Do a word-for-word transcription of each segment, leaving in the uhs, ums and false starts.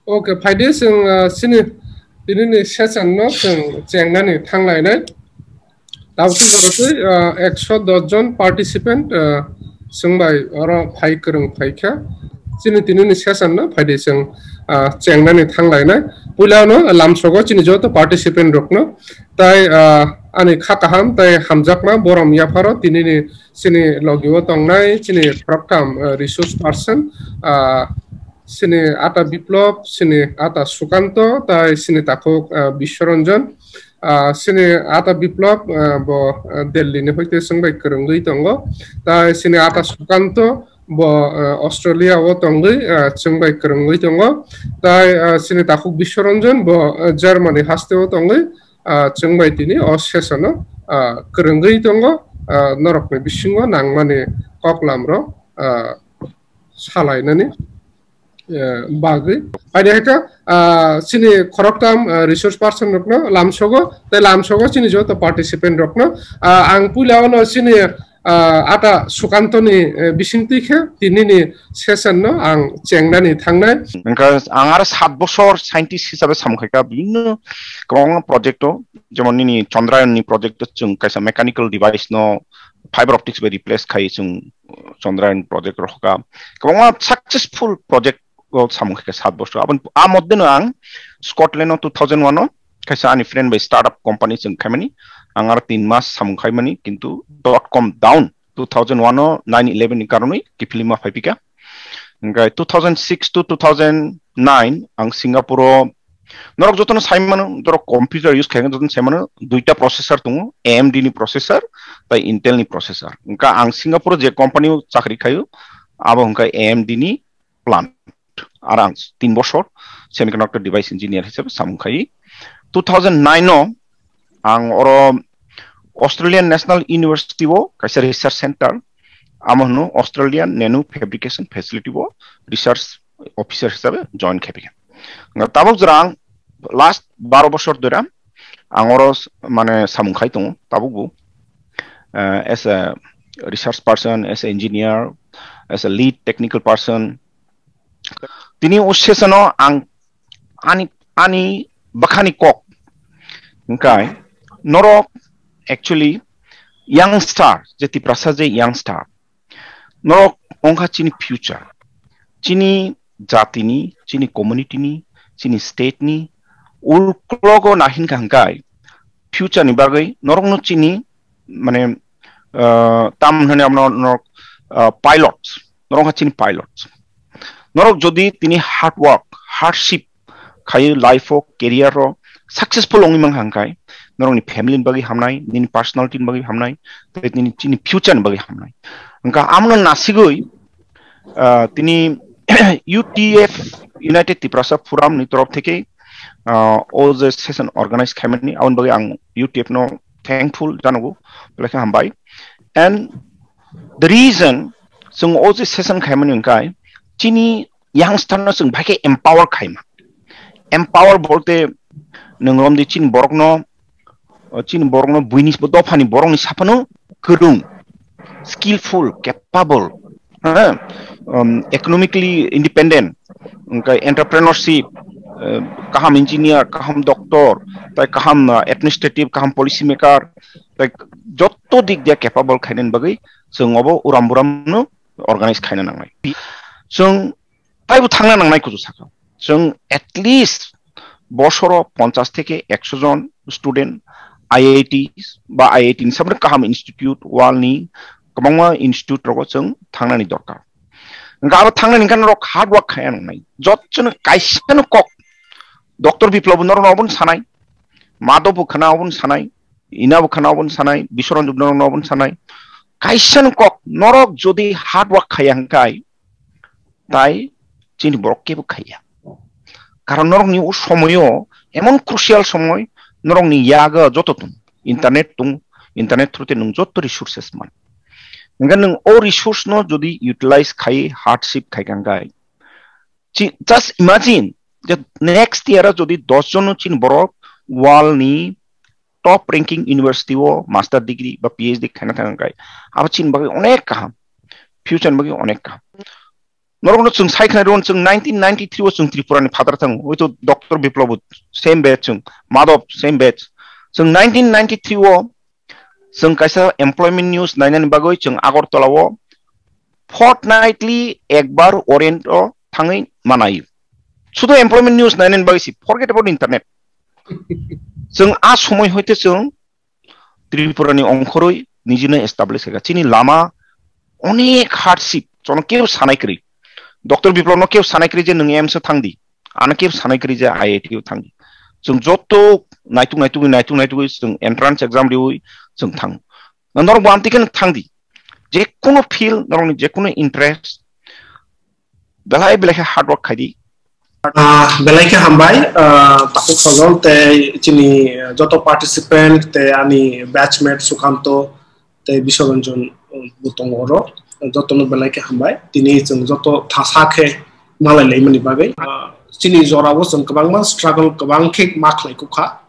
Okay, phaidi chwng, ah, chini tinini session no chwng chengnani thanglainai. Tabuk jora twi, ah, ekso dos jon participant, ah, chwng bai oro phai kwrwng phaikha. Chini tinini session no phaidi chwng, ah, chengnani thanglainai. Puila no lamsogo chini joto participant rokno. Tai, ah, ani kha kaham tai hamjakma borom yapharo tinini chini logio tongnai chini program, ah, resource person, ah, chini ata Biplop, chini ata Sukanto, tai chini takhuk, ah, Biswaranjan, ah, chini ata Biplop, ah, bo, ah, Delhi ni hoite chwng bai kwrwngwi tongo, tai chini ata Sukanto bo, ah, Australia o tongwi, ah, chwng bai kwrwngwi tongo, tai, ah, chini takhuk Biswaranjan bo, ah, Germany haste o tongwi, ah, chwng bai tini o session o, ah, kwrwngwi tongo, ah, norokni bisingo nangmani koklam rok, ah, salainani, eh, bagwi. Ani hai khe, ah, chini khoroktham, ah, resource person rokno lamsogo, tei lamsogo chini joto participant rokno. Ah, ang puila ono chini, ah, ata Sukantoni, eh, bisingtwi khe tinini session no ang chengnani thangnai. Hwnkhe ang aro sat bosor scientist hisabe samung khaikha bibhinno kwbangma project o, jemon nini Chandrayaan ni project o chwng kaisa mechanical device no fiber optics bai replace khai chwng Chandrayaan project rohorkha. Kwbangma successful project o samung khaikha sat bosor. Aboni, a moddhe no ang Scotland o two thousand one o kaisa ani friend bai startup company chwng khaimani. Ang aro tin mas samung khaimani, kintu dot com down two thousand one o nine eleven ni karonwi kiphilima phaipikha. Hwnkhe two thousand six to two thousand nine ang Singapore o, norok jotono saimano, norok computer use khaikha jotono saimano, duita processor tongo, A M D ni processor tai Intel ni processor. Hwnkhe ang Singapore o je company o chakri khaio, abo hwnkhe A M D ni plant. Aro ang tin bosor semiconductor device engineer hisabe samung khai. Two thousand nine o ang oro Australian National University o kaisa research center, amo hwno Australian Nano Fabrication Facility o research officer hisabe join khaipikha. Nga tabuk jora ang last baro bosor dora ang oro s-, mane samung khai tongo tabuk bo, eh, as a research person, as a engineer, as a lead technical person. Tini o session o ang ani, ani bwkhani kok hwnkhe norok actually youngster, je Tiprasa je youngster, norok wngkha chini future, chini jatini, chini community ni, chini state ni, uklogo nahinkha hwnkhe future ni bagwi norokno chini, mane, ah, tam hwnwi abono norok, ah, pilots, norok wngkha chini pilots. Norok jodi tini hard work, hardship khai life o, career o successful wngwi mankha hwnkhe norokni family ni bagwi hamnai, nini personality ni bagwi hamnai, tei nini chini future ni bagwi hamnai. Hwnkhe amono nasigwi, ah, tini U T F, United Tiprasa Forum ni torof theke, ah, o je session organize khaimani, aboni bagwi ang U T F no thankful janogo, belai khe hambai. And the reason chwng o je session khaimani hwnkhe chini youngster no chwng bai khe empower khaima. Empower bolte nwng romdi chini borokno, o chini borokno buini dophani borokni saphano kwrwng, skillful, capable, ha, um, economically independent, hwnkhe entrepreneurship, eh, kaham engineer, kaham doctor, tai kaham, ah, administrative, kaham policy maker, tai jotto dik dia capable khainani bagwi chwng obo uram buram no organize khaina nangnai. Chwng taibo thangna nangnai kuchu sakha. Chwng at least bosoro ponchash theke ekso jon student I I T ba I I T ni samani kaham institute, world ni kwbangma institute rogo chwng thangnani dorkar. Hwnkhe abo thangnani hwnkhe norok hard work khaya nangnai. Jottono kaisano kok, Doctor Biplop norokno obono sanai, Madhav bo khana obono sanai, Ina bo khana obono sanai, Biswaranjan norokno obono sanai. Kaisano kok, norok jodi hard work khaya hwnkhe, tai chini borok kebo khaiya. Karon norokni o somoyo emon crucial somoi, norokni yago joto tong, internet tong, internet through te nwng joto resources man. Hwnkhe nwng o resource no jodi utilize khai, hardship khai kha hwnkhe, chi-, just imagine je next year o jodi dos jon no chini borok world ni top ranking university o master degree ba P H D khaina thang hwnkhe, abo chini bagwi onek kaham, future ni bagwi onek kaham. Norokno chwng sai khna rw, chwng nineteen ninety-three o chwng Tripura ni phatar thango. Oito Doctor Biplab bo same batch chwng, Madhav same batch. Chwng nineteen ninety-three o chwng kaisa employment news nainani bagwi chwng Agartala o fortnightly ekbar Orient o thangwi manai. Sudo employment news nainani bagwi si, forget about internet. Chwng a somoi hoite chwng Tripura ni ongkhorwi nijino establish khaikha. Chini lama onek hardship, chono kebo sanai kwrwi. Doctor Biplab no kebo sanai kwrwi je nwng A I M S o thangdi. Ano kebo sanai kwrwi je I I T o thangdi. Chwng joto naituk naituk naituk naituk chwng entrance exam riwi chwng thang. Norok bo amtwi khe thangdi. Je kuno field, norokni je kuno interest, belai belai khe hard work khaidi. Ah, belai khe hambai, ah, Takhuk Sajol tei chini, ah, joto participant tei ani batchmate Sukanto tei Biswaranjan, um, bo tongo oro. Jotono belai khe hambai. Tini chwng joto thasa khe malai laimani bagwi. Ah, chini jorao chwng kwbangma struggle kwbang khe ma khlai kukha.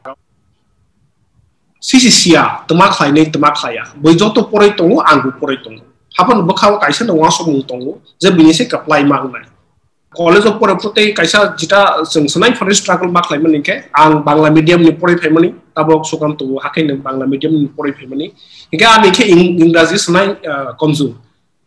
Sisi siya, twma khlainai, twma khlaiya. Bui joto poroi tongo, ang bo poroi tongo. Haphano bwkhao kaisa no uansukmung tongo, je bini se kwplai ma wngnai. College o pore phuru tei kaisa jita chwng swnai phano struggle ma khlaimani khe, ang Bangla medium ni poroi phaimani, tabok Sukanto bo hakhai no Bangla medium ni poroi phaimani. Hinkhe ani khe Ing-, Ingraji swnai, ah, komjur.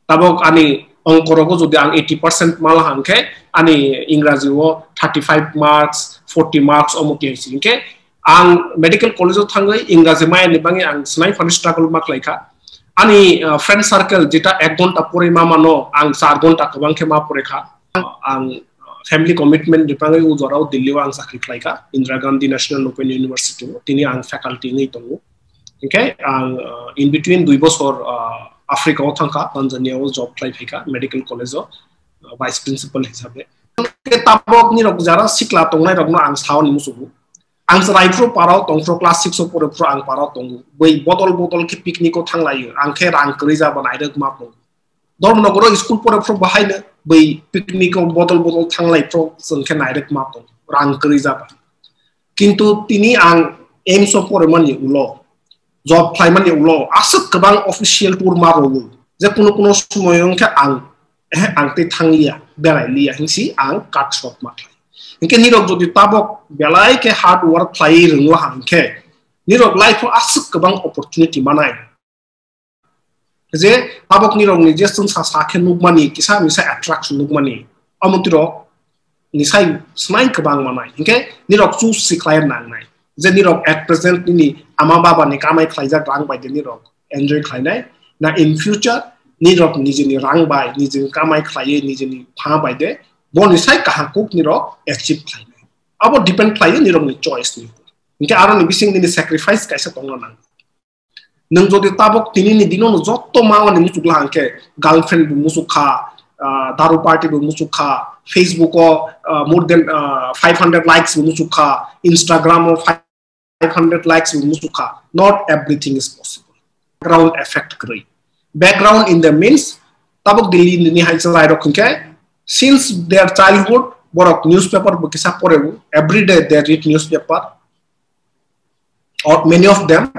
Tabok ani ongkorogo jodi ang eighty percent mal hangkhe ani Ingraji o thirty five marks, forty marks omo tiyai si. Hinkhe ang medical college o thangwi Ingraji mayani bagwi ang swnai phano struggle ma khlaikha. Ani, ah, friend circle jeta ek ghonta porwi ma mano, ang char ghonta kwbang khe ma porikha. Ang, ah, family commitment ni bagwi o jorao Delhi o ang chakri khlaikha, Indira Gandhi National Open University o. Tini ang faculty wngwi tongo. Hinkhe ang, uh, in between dui bosor, uh, Africa o thangkha, Tanzania o job khlai phaikha, medical college o, uh, vice principal hisabe. Hinkhe tabok nirok jara sikla tongnai rokno ang saoni musugo. Ang chwrai phuru para o tong phuru, class six o pore phuru ang para o tongo. Bui bodol bodol khe picnic o thanglaio, ang khe rang kwrwi jaba nairwk ma tongo. Dharmanagar o school pore phuru bo haino bui picnic o bodol bodol thanglai phuru chwng khe nairwk ma tongo, rang kwrwi jaba. Kintu tini ang A I M S o poremani ulo, job khlaimani ulo, aswk kwbang official tour ma rwo. Je kuno kuno somoy wngkhe ang, eh, ang tei thangliya, berai liya, hinsi ang cut short ma khlai. Hinkhe nirok jodi tabok belai khe hard work khlaiwi rwngla hangkhe, nirok life o aswk kwbang opportunity manai. Je tabok nirokni je chwngsa sa khe nukmani, kisa misa attraction nukmani, omo tiro ni sai snai kwbang manai. Hinkhe nirok choose si khlai nangnai. Je nirok at present nini ama baba ni kamai khlaijak rang bai de nirok enjoy khlainai. Na in future nirok nijeni rang bai, nijeni kamai khlaiwi, nijeni pha bai de, boni sai kaham kuk nirok achieve khlainai. Abo depend khlaiwi nirokni choice ni. Hinkhe aroni bising nini sacrifice kaisa tongna nang. Nwng jodi tabok tini ni dino no jotto ma wani muchuk la hangkhe, girlfriend bo muchuk kha, ah, daru party bo muchuk kha, Facebook o, ah, more than, ah, five hundred likes bo muchuk kha, Instagram o five hundred likes bo muchuk kha. Not everything is possible. Background effect kwrwi. Background in the means, tabok Delhi ni hai chwrai rok hwnkhe, since their childhood, borok newspaper bo kisa pore, every day they read newspaper. Or many of them,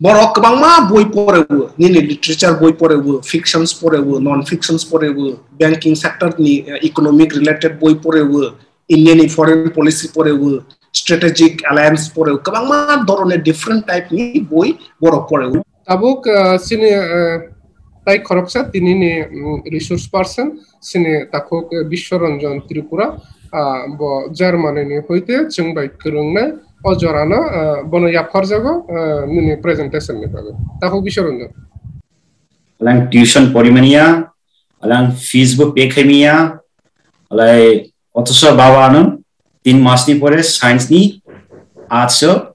borok kwbangma boi poreo, nini literature boi poreo, fictions poreo, non fictions poreo, banking sector ni, eh, economic related boi poreo, India ni foreign policy poreo, strategic alliance poreo, kwbangma dhoroner different type ni boi borok poreo. Tabuk, eh, sini, eh, tai khoroksa tini ni, mm, resource person, sini takhuk, eh, Biswaranjan Tripura, ah, bo Germany ni hoite chwng bai kwrwngnai, o jorano, ah, bono yapharjago, ah, nini presentation ni bagwi. Takhuk Biswaranjan. Alang tuition porimania, alang fees bo pay khaimia, alai othocho baba ano tin mas ni pore science ni arts o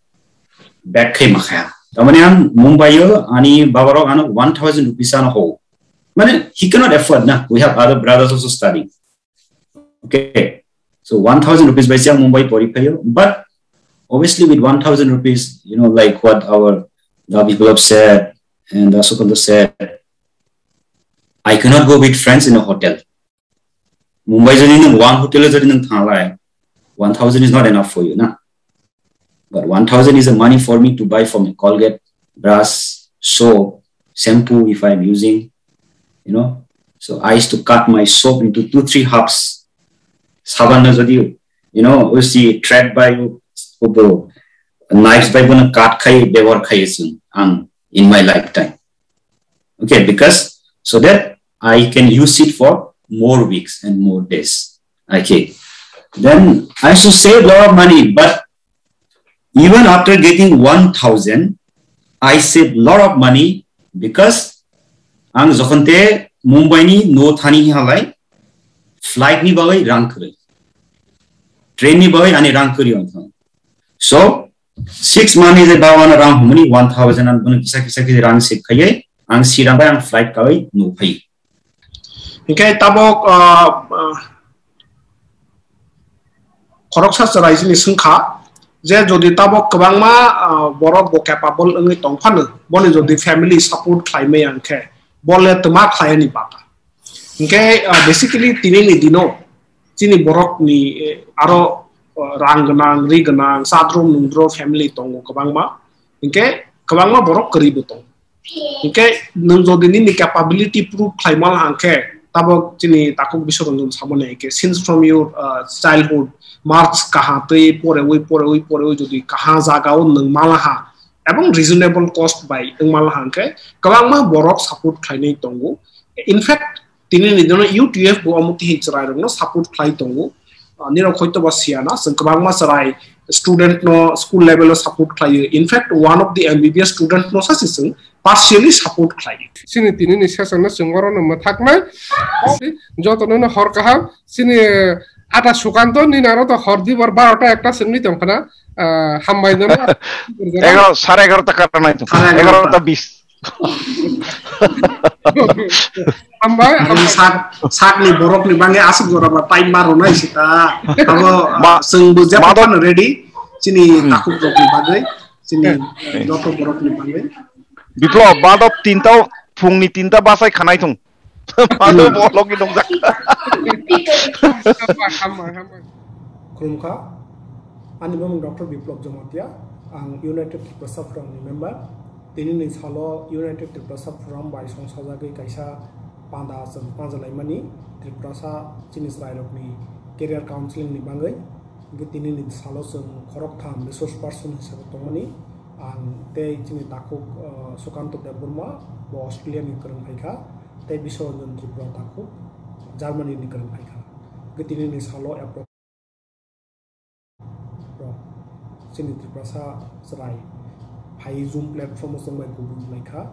back khai makhaya. Tamani ang Mumbai o ani baba rok ano one thousand rupees ano ho. Mane, he cannot afford, na. We have other brothers also studying. Okay. So one thousand rupees bai siang Mumbai pori phayo. But obviously with one thousand rupees, you know, like what our, the people have said and the Sukanta said, I cannot go with friends in a hotel. Mumbai jodi nwng one hotel jodi nwng thanglai, one thousand is not enough for you, na. But one thousand is the money for me to buy for my Colgate, brush, soap, shampoo if I'm using, you know. So I used to cut my soap into two, three halves. Saban na jodi, you know, usi thread by ubo knives by bono cut khai, byabohar khai sung ang in my lifetime. Okay, because so that I can use it for more weeks and more days. Okay. Then I used to save a lot of money, but even after getting one thousand, I saved lot of money because ang jokhon te Mumbai ni no thani halai flight ni bagwi rang kwrwi, train ni bagwi ani rang kwrwi on thang. So six month ni je bawana rang humani one thousand an bono kisa kisa kisa rang save khaiye ang sirang bai ang flight kawi no phai. Hingke tabok, ah, ah, khoroksa chwrai chini swngkha je jodi tabok kwbangma, ah, borok bo capable wngwi tongphano, boni jodi family support khlaimaya hwnkhe bole twma khlaiani bata. Hingke, ah, basically tini ni dino chini borok ni, eh, aro, ah, rang gwnang, ri gwnang, chadro nungdro family tongo kwbangma. Hingke kwbangma borok kwrwi bo tongo. Hingke nwng jodi nini capability prove khlaima hangkhe, tabok chini takhuk Biswaranjan samani hingke, since from your, uh, childhood, marks kaha twi porewi, porewi, porewi jodi kaha jagao nwng malaha, ebong reasonable cost bai nwng malaha hangkhe, kwbangma borok support khlainai tongo. In fact, tini ni jono U T F bo omo tihik chwrai rokno support khlai tongo. Ah, nirok hoito ba siya na, chwng kwbangma chwrai student no school level o support khlaio. In fact, one of the M B B S student no sa se chwng partially support khlaio. Chini tini ni session no chwng oro no mwthaknai. Joto no hor kaham, chini ata Sukanto ni naro to hor dibar barota ekta chwngni tongkhana, ah, hambai no. Egaroh, sare egaroh ta karanai to. Sare egaroh ta. Egaroh ta bis. Hambai. Ang sak, sakni borokni bagwi aswk jora ba time ma rwnai sita. Abo, ma-, ah, chwng bo jephru ma-, phano ready. Chini, hmm, takhuk rokni bagwi, chini, eh, joto borokni bagwi. Biplop, badop tinta, phungni tinta bachai khanai thung. Mano bolongni nongjak. Hambai, hambai, hambai. Khulumkha, ani bumung Doctor Biplop Jamatia, ang United Tiprasa Forum ni member. Tini ni salo United Tiprasa Forum bai songsajagwi kaisa panda chwng panjalaimani Tiprasa chini chwrairokni career counseling ni bagwi. Hingke tini ni salo chwng khoroktham resource person hisabe tongmani, ang tei chini takhuk, uh, Sukanto Debbarma, bo Australia ni kwrwng phaikha, tei Biswaranjan Tripura takhuk Germany ni kwrwng phaikha. Hingke tini ni salo approx rok chini Tiprasa chwrai phai Zoom platform o chwng bai kubui wnglaikha.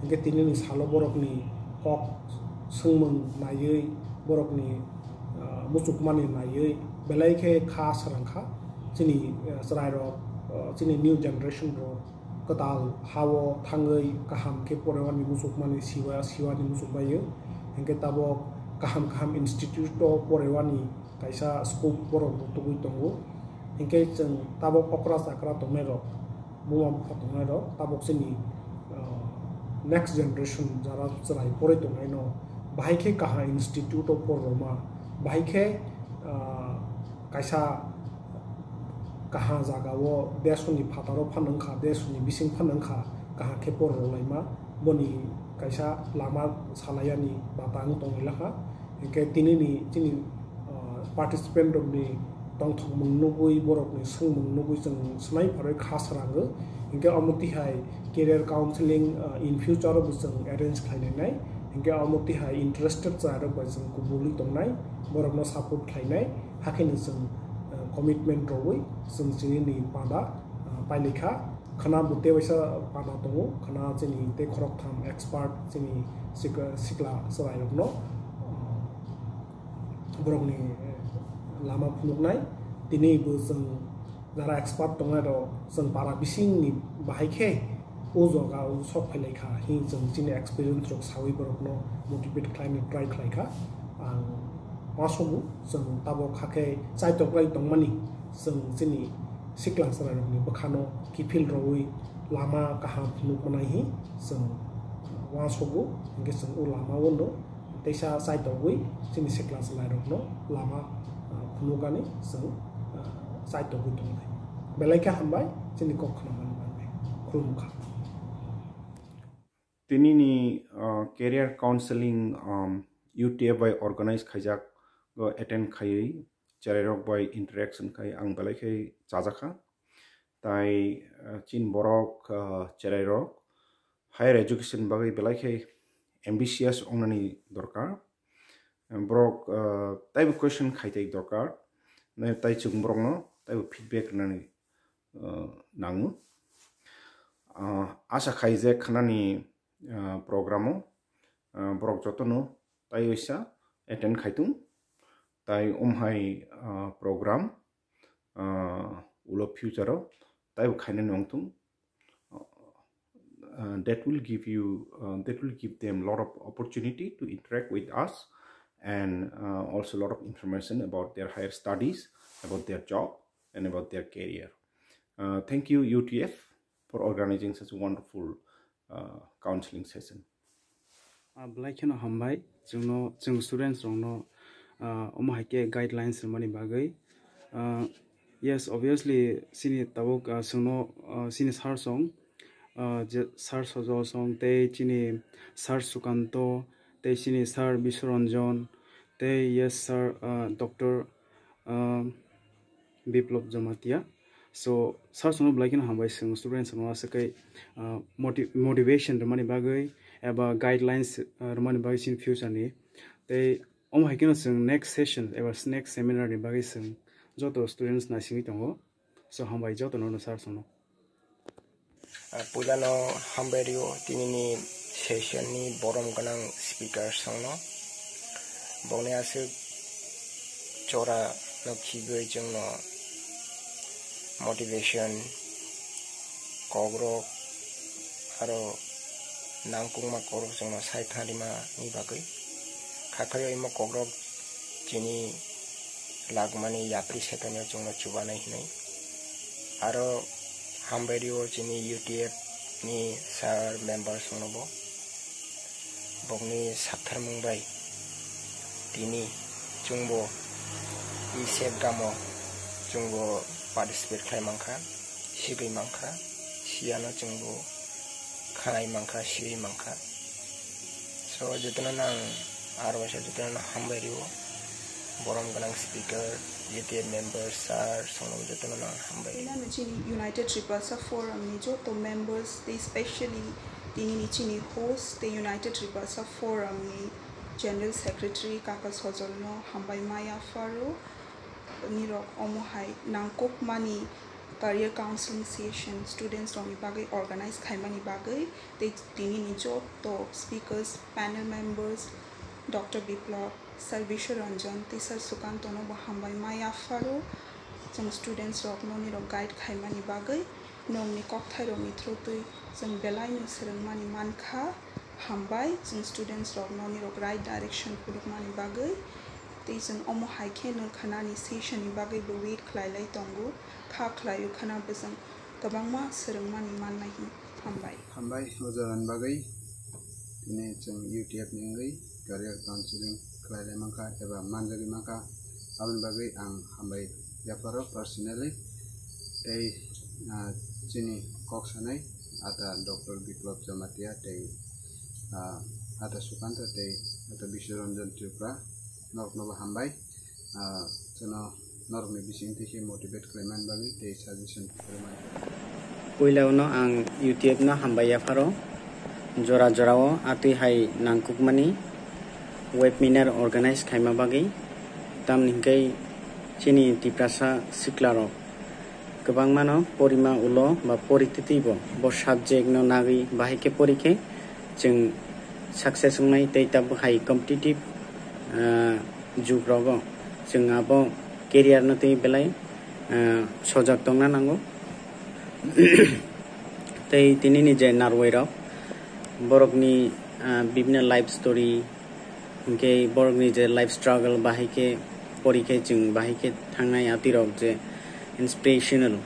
Hingke tini ni salo borokni kok swngmung naiwi, borokni, ah, muchukmani naiwi belai khe kha srang kha. Chini, ah, chwrairok, ah, chini new generation rok kwtal ha-o thangwi kaham khe porewani muchukmani siwa, siwani muchukbaio. Hingke tabok kaham kaham institute o porewani kaisa scope borok bo tugui tongo. Hinkhe chwng tabok okra chakra tongnairok, buma bupha tongnairok, tabok chini, ah, next generation jara chwrai porwi tongnaino bahai khe kaham institute o por rwma, bahai khe, ah, kaisa kaham jagao desoni phataro phano wngkha, desoni bising phano wngkha, kaham khe por rwlaima, boni kaisa lama salayani bata wng tonglaikha. Hinkhe tinini chini, ah, participant rokni tongthokmung nugui, borokni swngmung nugui chwng swmai pharwi kha srango. Hinkhe omo tihai career counseling, ah, in future o bo chwng arrange khlainai nai. Hinkhe omo tihai interested chwrairok bai chwng kubulwi tongnai, borokno support khlainai, hakhe no chwng, ah, commitment rwui chwng chinini panda, ah, pailikha. Khwna bo tei waisa panda tongo, khwna chini tei khoroktham expert chini sik-, sikla chwrairokno, ah, borokni, eh, lama phunuknai. Tini bo chwng jara expert tongnairok chwng para bisingni bahai khe o jaga o sok phailaikha, hing chwng chini experience rok saui borokno motivate khlaina try khlaikha. Ang uansukgo chwng tabok hakhe chaitoklai tongmani, chwng chini sikla chwrairokni bwkhano kiphil rwui lama kaham phunuk manai hi chwng uansukgo, hinkhe chwng o lama o no teisa chaitogwi chini sikla chwrairokno lama, ah, phunukani chwng, ah, chaitogwi tongnai. Belai khe hambai chini kok khwnamani bagwi. Khulumkha. Tinini, ah, career counseling, um, U T F bai organize khaijak, o attend khaiwi cherairok bai interaction khai ang belai khe chajakha. Tai, ah, chin borok, ah, cherairok higher education bagwi belai khe ambitious wngnani dorkar. Borok, ah, taibo question khai tai dorkar. Nai tai chwng borokno taibo feedback rwnani, ah, nango. Ah, asa khai je khanani, ah, programo, ah, borok jotono tai waisa attend khai tung. Tai umhai, ah, program, ah, ulo future o taibo khainani wngthung. Uh, that will give you, uh, that will give them a lot of opportunity to interact with us and, uh, also a lot of information about their higher studies, about their job, and about their career. Uh, thank you, U T F, for organizing such a wonderful, uh, counseling session. Ah, belai kheno hambai, chwngno, chwng students rokno, ah, omo hai khe guidelines rwmani bagwi. Ah, yes, obviously, chini tabuk, ah, chwngno, ah, chini sir song, ah, je sir Sojol song, tei chini sir Sukanto, tei chini sir Biswaranjan, tei yes, sir, ah, doctor, ah, Biplop Jamatia. So, sir sono belai kheno hambai chwng students no aswk kai, ah, moti-, motivation rwmani bagwi eba guidelines, ah, rwmani bagwi chini future ni. Tei omo hai kheno chwng next session eba next seminar ni bagwi chwng joto students naisingwi tongo. So, hambai joto no sir sono. Ah, puilano hambai rio tinini session ni borom gwnang speaker songno. Bokni aswk chora no khibwi chwngno motivation kokrok aro nangkukma kokrok chwngno sai thangrima ni bagwi. Khaphai imo kokrok chini lagmani yapri setonio chwngno chubanai hinwi. Aro hambai rio chini U T F ni sir member songno bo. Bokni saptharmung bai tini chwngbo isep gamo chwngbo participate khlai mankha, sigwi mankha, siyano chwngbo khanai mankha, siwi mankha. So, jotono nang aro waisa jotono nang hambai rio. Borom gwnang speaker, U T F member, sir, songno jotono nang hambai rio. Ina no chini United Tiprasa Forum ni joto members, tei specially tini ni chini host, tei United Tiprasa Forum ni General Secretary Kaka Sojol no hambai maya pharo. Nirok omo hai nangkukmani career counseling session students rokni bagwi organize khaimani bagwi tei tinini joto speakers, panel members, Doctor Biplop, Sir Biswaranjan tei Sir Sukanto no bo hambai maya pharo. Chwng students rokno nirok guide khaimani bagwi nokni kokthairokni through twi chwng belaino swrwngmani mankha. Hambai, chwng students rokno nirok right direction phunukmani bagwi. Tei chwng omo hai khe nwng khanani session ni bagwi bo wait khlai lai tongo. Kha khlaio khna bwswng kwbangma swrwngmani mannai hin. Hambai. Hambai, o jorani bagwi. Tini chwng U T F ni wngwi career counseling khlai lai mankha eba manjagwi mankha. Aboni bagwi ang hambai yapharo personally. Tei, ah, chini kok sanai ata Doctor Biplop Jamatia tei, ah, ata Sukanto tei ata Biswaranjan Tripura norokno bo hambai. Ah, chwngno norokni bisingtwi khe motivate khlaimani bagwi tei suggestion rwmani bagwi. Puila uno ang U T F no hambai yapharo jora jorao atwi hai nangkukmani webinar organize khaima bagwi, tamni hwnkhe chini Tiprasa siklarok kwbangmano porima ulo ba pori twtwibo bo subject no nagwi bahai khe pori khe chwng success wngnai tei tabuk hai competitive, ah, jug rogo chwng abo career no twi belai, ah, sojak tongna nango. Tei tinini je narwai rok borokni, ah, bibhinno life story, hwnkhe borokni je life struggle bahai khe pori khe chwng bahai khe thangnai atwi rok je inspirational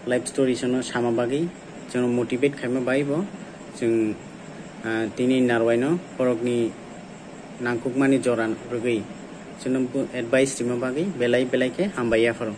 life story chwngno sama bagwi chwngno motivate khaima bai bo chwng, ah, tini narwaino borokni nangkukmani jora rwgwi chwngno bo advice rima bagwi belai belai khe hambai yapharo.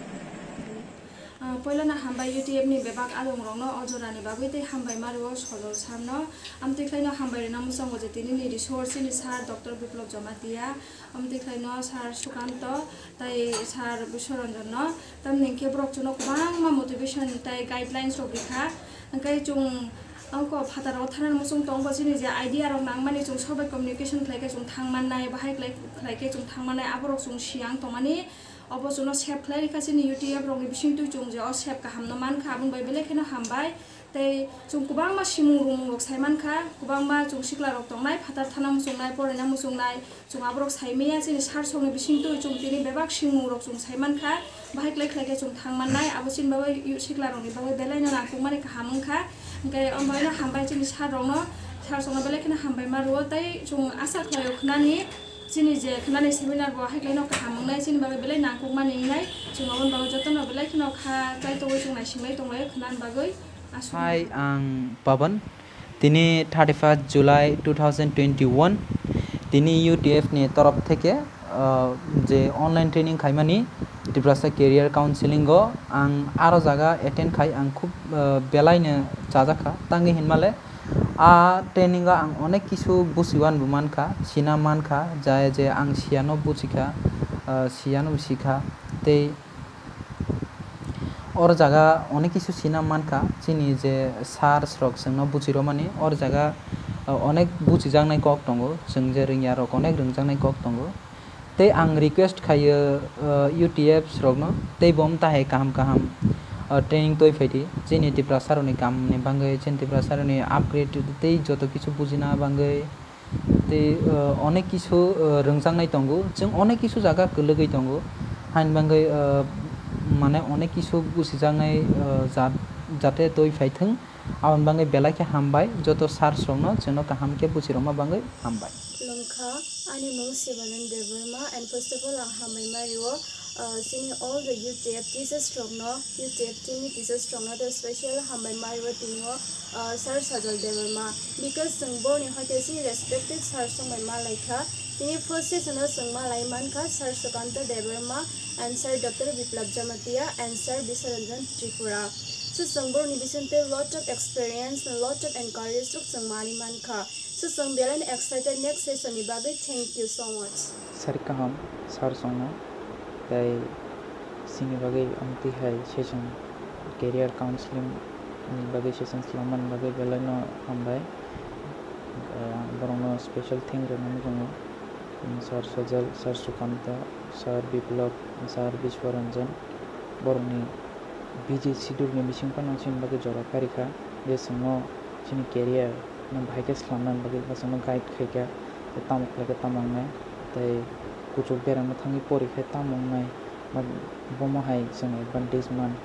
Ah, poilano hambai U T F ni bebak alongrokno o jorani bagwi tei hambai mario Sojol sir no. Amtwi khlaino hambai rwna muchungo je tinini resource ni sir Doctor Biplab Jamatia, amtwi khlaino sir Sukanto tei sir Biswaranjan no. Tamni hwnkhe borok chwngno kwbangma motivation tei guidelines rok rikha. Hwnkhe chwng ongko phataro thanani muchung tongo, chini je idea rok nangmani chwng sobai communication khlaikhe chwng thangmannai, bahai khlai-, khlaikhe chwng thangmannai, aborok chwng siyang tongmani. Obo chwngno save khlai rikha chini U T F rokni bisingtwi chwng je o save kahamno mankha, aboni bai belai kheno hambai. Tei chwng kwbangma simung rungmung rok sai mankha, kwbangma chwng sikla rok tongnai, phatar thana muchungnai, poraina muchungnai, chwng aborok sai maya chini sir songni bisingtwi chwng tini bebak simung rok chwng sai mankha, bahai khlai khlai khe chwng thang mannai, abo chini bagwi sikla rokni bagwi belaino nangkukmani kaham wngkha. Hwnkhe omo baino hambai chini sir rokno, sir songno belai kheno hambai ma rwo, tei chwng asa khlaio khnani. Chini je khnani seminar bo hai khlaino kaham wngnai, chini bagwi belai nangkukmani wngnai, chwng aboni bagwi jotono belai kheno kha chaitogwi chwng naisinglai tonglaio khnani bagwi. Aswk. Hi, ang Pawan. Tini thirty-first July two thousand twenty-one, tini U T F ni torof theke, uh, je online training khaimani Tiprasa Career Counseling o ang aro jaga attend khai ang khub, uh, belaino chajakha. Tangwi hinmale a training o ang onek kisu buchiwan bo mankha, sina mankha, jai je ang siyano buchikha, ah, siyano sikha, tei or jaga onek kisu sina mankha, chini je sirs rok chwngno buchiromani, or jaga, ah, onek buchijaknai kok tongo, chwng je rwngya rok onek rwngjaknai kok tongo. Tei ang request khaio, uh, U T F rokno, tei bo wng tahai kaham kaham, uh, training toi phaidi, chini Tiprasa rokni kamni bagwi, chini Tiprasa rokni upgrade tei joto kisu bujina bagwi, tei, uh, onek kisu, uh, rwngjaknai tongo, chwng onek kisu jaga kwlwgwi tongo, haini bagwi, uh, mane onek kisu busijaknai, uh, jat-, jate toi phaithwng. Aboni bagwi belai khe hambai, joto sirs rokno chwngno kaham khe buchirokma bagwi hambai. Khulumkha, ani mung Sibanan Debbarma, and first of all, ang hambai ma rio, uh, chini all the U T F teachers rokno, U T F team ni teachers rokno, the special hambai ma rio tini o, uh, Sir Sajal Debbarma, because chwng borni hoite chini respected sir songbai ma laikha, tini first session o chwng ma lai mankha Sir Sukanta Debbarma and Sir Doctor Biplab Jamatia and Sir Biswaranjan Tripura. So chwng borokni bisingtwi lot of experience, lot of encourage rok chwng manwi mankha. So chwng belai excited next session ni bagwi. Thank you so much. Sari kaham, sir songno, tei chini bagwi amtwi hai session, career counseling ni bagwi session swlamani bagwi belai no hambai. Ah, borokno special thank rwna muchungo. Sir Sajal, Sir Sukanta, Sir Biplab, Sir Biswaranjan, borokni busy schedule ni bising phano chini bagwi jora karikha, je chwngno chini career no bahai khe swlamnani bagwi bo chwngno guide khaikha, tei tamo khlaikhe tamo wngnai, tei kuchuk berama thangwi porikhai tamo wngnai, bomo hai chwng advantage man,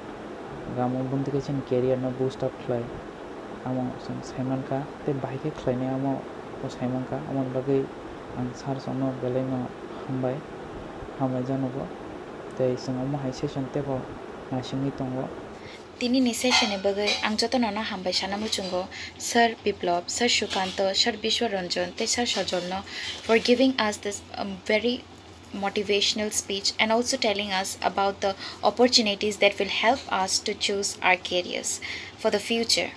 amo boni thangwi chini career no boost up khlai, amo chwng saimankha, tei bahai khe khlainai amo bo saimankha, amoni bagwi ang sir songno belai no hambai, hambai janogo. Tei chwng omo hai session teibo naisingwi tongo. Tini ni session ni bagwi ang jotono no hambai sana muchungo, Sir Biplab, Sir Sukanto, Sir Biswaranjan tei Sir Sajolno for giving us this, um, very motivational speech and also telling us about the opportunities that will help us to choose our careers for the future.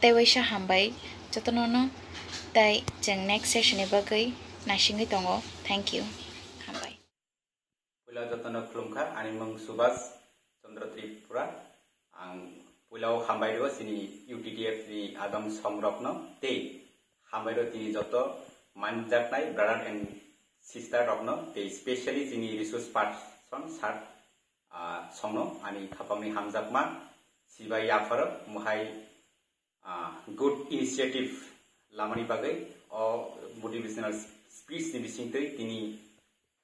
Tei waisa hambai jotono no, tei chwng next session ni bagwi naisingwi tongo. Thank you. Hambai. Puila jotono khulumkha, ani mung Subhas Chandra Tripura. Ang puila o hambai rwo chini U T T F ni adong songrokno tei hambai rwo tini joto manjaknai brother and sister rokno tei specially chini resource person sir, ah, songno ani khapangni hamjakma sibai yapharo mohai ah, good initiative lamani bagwi o motivational speech ni bisingtwi tini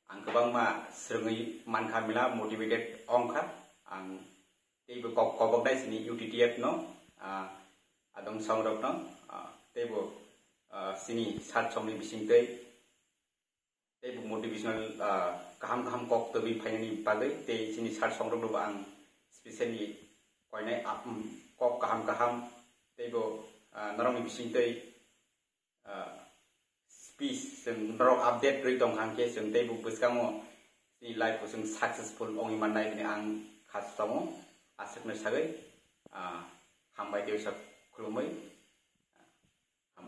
ang kwbangma swrwngwi mankha mila motivated ongkha ang teibo kok koboknai chini U T T F no, ah, adong songrokno, ah, teibo, ah, chini sat songni bisingtwi teibo motivational, ah, kaham kaham kok tobwi phainani bagwi tei chini sat songrokno bo ang specially koinai, ah, um, kok kaham kaham teibo, ah, norokni bisingtwi, ah, speech chwng norok update rwi tong hang khe chwng teibo bwskango chini life o chwng successful ongwi mannai hwnwi ang khasamo aswkno sagwi, ah, hambai tei uisa khulumwi.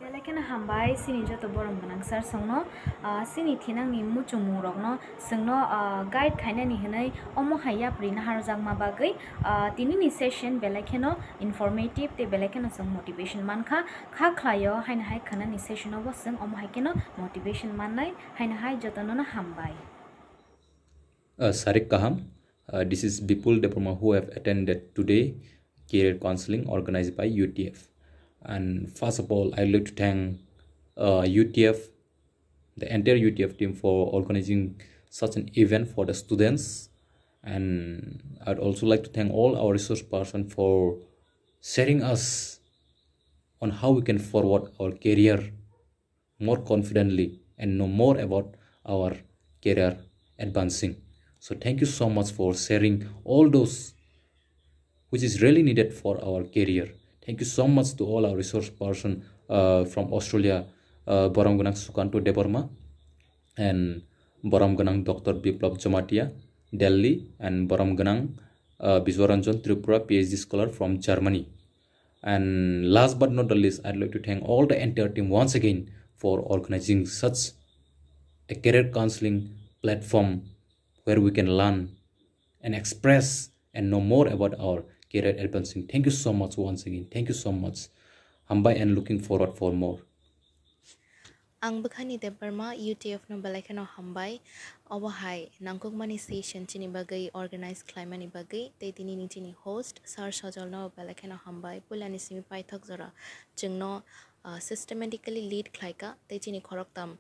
Belai kheno hambai chini joto borom gwnang sir songno, ah, chini thinangni muchungmung rokno chwngno, ah, guide khainani hwnwi omo hai yapri naharjakma bagwi, ah, tinini session belai kheno informative tei belai kheno chwng motivation mankha. Kha khlaio haino hai khwnani session o bo chwng omo hai kheno motivation mannai, haino hai jotono no hambai. Uh, Sarik Kaham, uh, this is Bipul Debbarma who have attended today career counseling organized by U T F. And first of all, I'd like to thank uh, U T F, the entire U T F team for organizing such an event for the students. And I'd also like to thank all our resource person for sharing us on how we can forward our career more confidently and know more about our career advancing. So thank you so much for sharing all those which is really needed for our career. Thank you so much to all our resource person uh, from Australia, uh, Borom Gwnang Sukanto Debbarma and Borom Gwnang Doctor Biplab Jamatia, Delhi, and Borom Gwnang uh, Biswaranjan Tripura, P H D scholar from Germany. And last but not the least, I'd like to thank all the entire team once again for organizing such a career counseling platform where we can learn and express and know more about our career advancing. Thank you so much once again. Thank you so much. Hambai and looking forward for more. Ang bwkhani Debbarma U T F no belai kheno hambai. Obo hai nangkukmani session chini bagwi organize khlaimani bagwi tei tini ni chini host Sir Sojol no belai kheno hambai. Puilani simi paithak jora chwngno, uh, systematically lead khlaika tei chini khoroktam,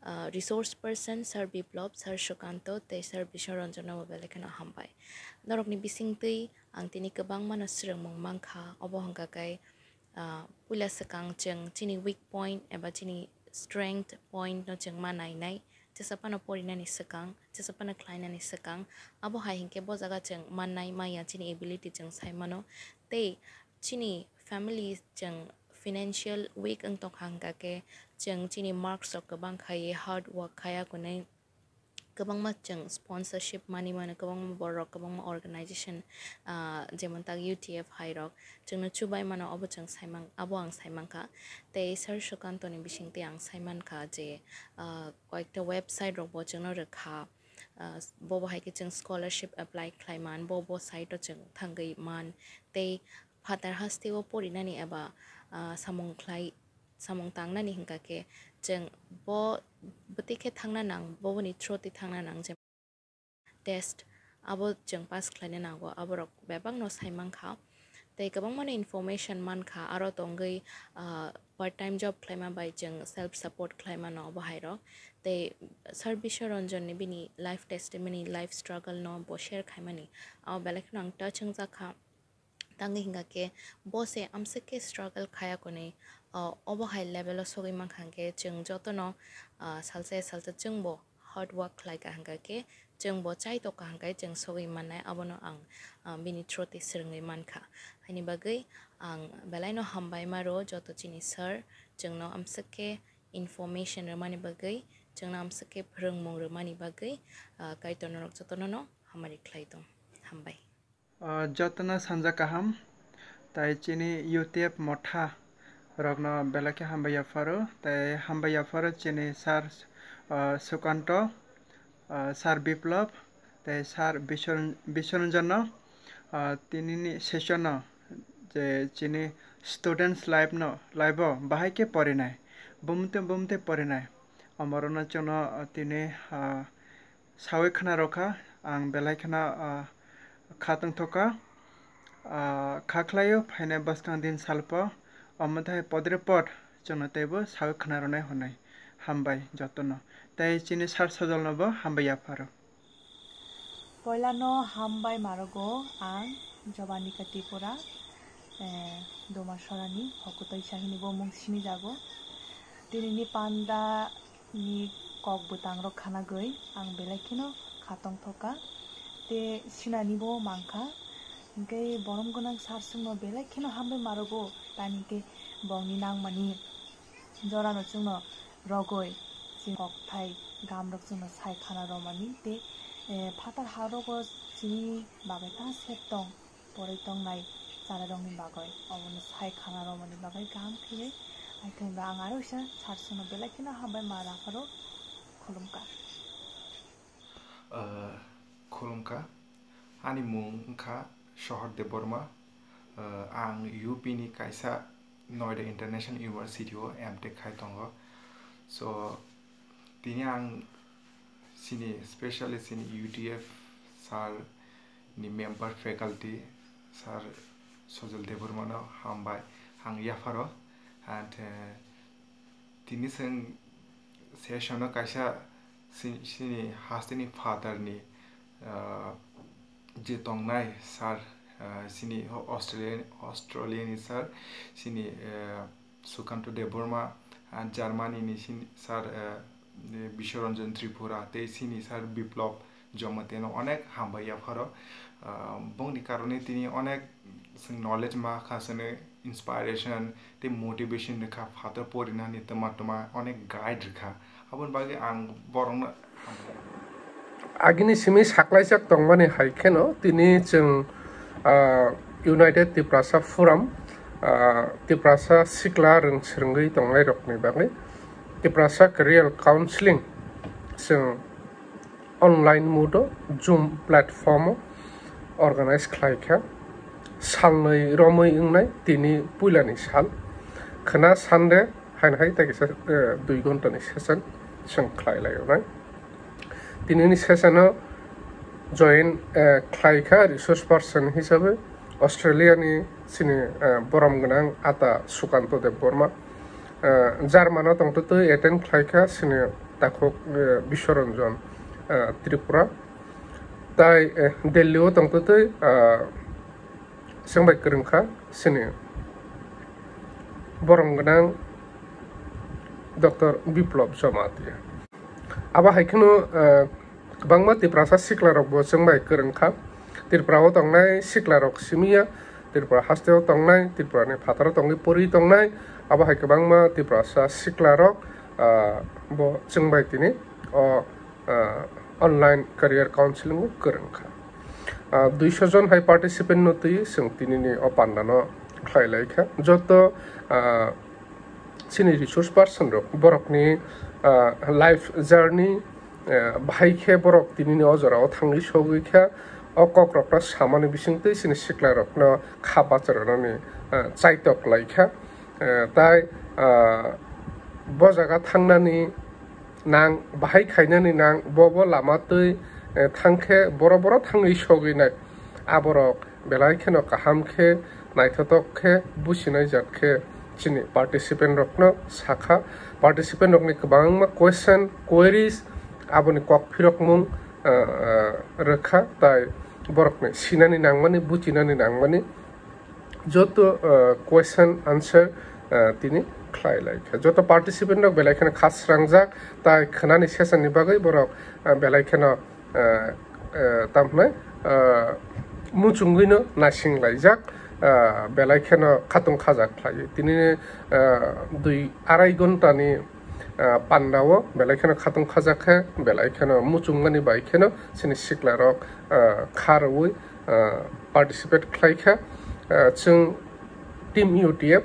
uh, resource person Sir Biplop, Sir Sukanto tei Sir Biswaranjan no belai kheno hambai. Norokni bisingtwi ang tini kwbangma no swrwngmung mankha, obo hwnkha khe, ah, puila swkang chwng chini weak point eba chini strength point no chwng ma nainai, jesa phano porinani swkang, jesa phano khlainani swkang, abo hai hinkhe bo jaga chwng mannai maya chini ability chwng sai mano, tei chini family chwng financial weak wng tongkha hwnkha khe chwng chini marks rok kwbang khaiwi hard work khaiya kunui, kwbangma chwng sponsorship manwi mano, kwbangma borok, kwbangma organization, ah, jemon tak U T F hai rok chwngno chubai mano, obo chwng saimang, abo ang saimankha. Tei Sir Sukanto ni bisingtwi ang saimankha je, ah, koyekta website rok bo chwngno rwkha, ah, bobo hai khe chwng scholarship apply khlai man, bo bo site o chwng thangwi man, tei phatar hasteo porinani eba, ah, samung khlai, samung tangnani hwnkha khe chwng bo bwtwi khe thangna nang, boboni through twi thangna nang, je test abo chwng pass khlaina nango, aborok bebakno saimankha. Tei kwbangmano information mankha, aro tongwi, ah, part time job khlaima bai chwng self support khlaimano obo hairok. Tei Sir Biswaranjan ni bini life testimony, life struggle no bo share khaimani, abo belai kheno ang touch wngjakha. Tangwi hingkha khe bo se amswk khe struggle khaya kwnwi, o, obo hai level o sogwi mankha hwnkhe chwng jotono, ah, salsa ya salsa chwngbo hard work khlai ka hwnkha khe chwngbo chai tok ka hwnkhe chwng sogwi mannai, abono ang, ah, bini through twi swrwngwi mankha. Haini bagwi ang belaino hambai maro joto chini sir chwngno amswk khe information rwmani bagwi, chwngno amswk khe phwrwngmung rwmani bagwi, ah, Kaitor norok jotono no hamari khlai tong. Hambai. Ah, jotono sanja kaham, tai chini U T F motha rokno belai khe hambai yapharo, tai hambai yapharo chini sir, ah, Sukanto, ah, sir Biplop, tai sir Biswaran-, Biswaranjanno, ah, tinini session no je chini students life no, life o bahai khe porinai, bumte bumte porinai, omorokno chwngno, ah, tini, ah, sawi khna rokha, ang belai kheno, ah, kha tongthokha, ah, kha khlaio phainai bwskang din salpo, omo thai podre pod chwngno teibo sawi khna rwnai hwnwi hambai jotono, tei chini sir Sojolnobo hambai yapharo. Poilano hambai marogo ang Jobanika Tripura, eh, Domasorani Hokutoi Sahini bo mung sinijago. Tinini panda ni kok bwtang rok khanagwi ang belai kheno kha tongthokha tei sinani bo mankha. Hinkhe borom gwnang sir chwngno belai kheno hambai marogo, tani hinkhe bongni nangmani jorano chwngno rogwi chini kokthai gamrok chwngno sai khana romani tei, eh, phatar ha rogo Chini bagwi ta set tong, porwi tongnai chwlairokni bagwi. Obono sai khana romani bagwi kaham khlaiwi. Ai thwngba ang aro kisa sir songno belai kheno hambai ma rapharo khulumkha. Ah, khulumkha. Ani mung wngkha Sohor Debbarma. Ah, ang U P ni kaisa Noida International University o M Tech khai tongo. So, tini ang chini, specially chini U T F sir ni member faculty, sir Sojal Debbarma no hambai ang yapharo. And, eh, tini chwng session o kaisa si-, chini hasteni father ni, ah, je tongnai sir, ah, chini Australia, Australia ni sir, chini, eh, Sukanto Debbarma, ah, Germany ni chini sir, eh, Biswaranjan Tripura, tei chini sir Biplab Jamatia no onek hambai yapharo. Ah, bongni karone tini onek chwng knowledge ma kha, chwngno inspiration tei motivation rwkha, phatar porinani twma twma onek guide rwkha. Aboni bagwi ang borokno hambai. Agini simi saklaijak tongmani hai kheno tini chwng, ah, United Tiprasa Forum, ah, Tiprasa sikla rwng swrwngwi tongnairokni bagwi Tiprasa Career Counseling chwng online mode o Zoom platform o organize khlai kha. Salnwi romwi wngnai tini puilani sal. Khwna Sunday haino hai tei kisa, eh, dui ghonta ni session chwng khlai lai rwnai. Tini ni session o join, eh, khlai kha resource person hisabe Australia ni chini, eh, borom gwnang ata Sukanto Debbarma. Eh, German o tongtwtwi attend khlai kha chini takhuk, eh, Biswaranjan, eh, Tripura. Tai, eh, Delhi o tongtwtwi, eh, chwngbai kwrwng kha chini borom gwnang Doctor Biplab Jamatia. Abo hai kheno, eh, kwbangma Tiprasa siklarokbo chwngbai kwrwng kha. Tripura o tongnai siklarok simi ya, Tripura haste o tongnai, Tripura ni phataro tongwi pori tongnai, abo hai kwbangma Tiprasa siklarok, ah, bo chwngbai tini o, ah, online career counseling o kwrwng kha. Ah, duiso jon hai participant no twi chwng tini ni o panda no khlai lai kha. Joto, ah, chini resource person rok borokni, ah, life journey, ah, bahai khe borok tini ni o jora o thangwi sogwi kha, o kok rok no samani bising twi chini sikla rok no kha bacha rwnani, ah, chaitok lai kha. Ah, tai, ah, bo jaga thangnani nang, bahai khainani nang, bo bo lama twi, eh, thang khe boro boro thangwi sogwi nai. Aborok belai kheno kaham khe, naithotok khe, businai jat khe chini participant rokno sakha. Participant rokni kwbangma question, queries, aboni kok phirokmung, ah, ah, rwkha, tai borokni sinani nangmani, buchinani nangmani joto, ah, question answer, ah, tini khlai lai kha. Joto participant rok belai kheno khasrangjak, tai khwnani session ni bagwi borok, ah, belai kheno, ah, ah, tamo hwnwi, ah, muchungwino naising laijak, ah, belai kheno khatung khajak khlaiwi. Tini, ah, dui arai ghonta ni, ah, panda o belai kheno khatung khajak khe, belai kheno muchungmani bai kheno chini sikla rok, ah, kha rwui, ah, participate khlai kha. Ah, chwng Team U T F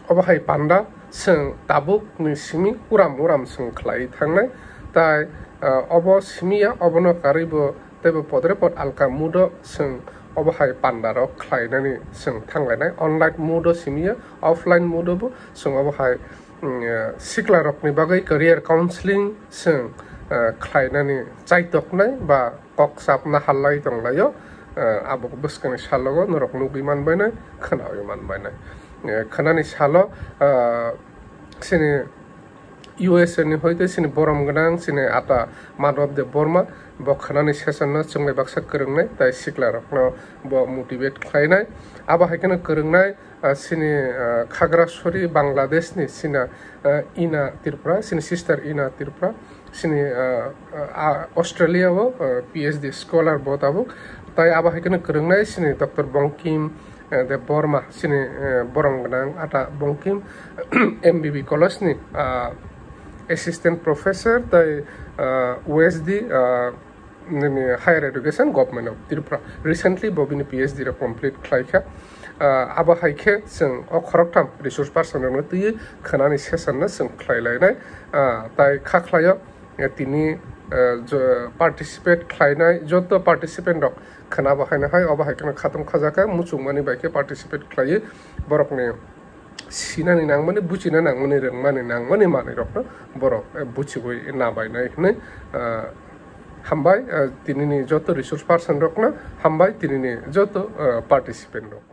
obo hai panda chwng tabuk ni simi uram uram chwng khlai thangnai. Tai, ah, obo simi ya, obono karwi bo teibo podre pod alka mode o chwng obo hai panda rok khlainani chwng thanglainai. Online mode o simi ya, offline mode o bo chwng obo hai, mm, eh, sikla rokni bagwi career counseling chwng, eh, khlainani chaitoknai ba kok sapna hallai tonglaio, eh, abo bwskangni salogo norok nugwi manbainai, khwnawi manbainai. Eh, khwnani salo, eh, chini U S A ni hoite chini borom gwnang chini ata Madhav Debbarma, bo khwnani session no chwngbai baksa kwrwngnai, tai sikla rokno bo motivate khlainai. Abo hai kheno kwrwngnai, ah, chini, ah, Khagrasori Bangladesh ni chini, ah, Ina Tripura, chini sister Ina Tripura, chini, ah, ah, Australia o, ah, P H D scholar bo tabuk. Tai abo hai kheno kwrwngnai chini Doctor Bongkim, eh, Debbarma, chini, eh, borom gwnang ata Bongkim M B B college ni, ah, assistant professor tai, ah, U S D, ah, nini higher education, Government of Tripura. Recently bo bini P H D rok complete khlai kha. Ah, abo hai khe chwng o khoroktham resource person rokno twiwi khwnani session no chwng khlai lainai. Ah, tai kha khlaio, eh, tini, eh, jo-, participate khlainai joto participant rok khwna bo haino hai, obo hai kheno khatung khajakha, muchungmani bai khe participate khlaiwi borokni sinani nangmani, buchina nangmani, rwngmani nangmani manwi rokno borok, eh, buchiwi nabainai hwnwi, ah, hambai, eh, tinini joto resource person rokno hambai, tinini joto, eh, participant rok.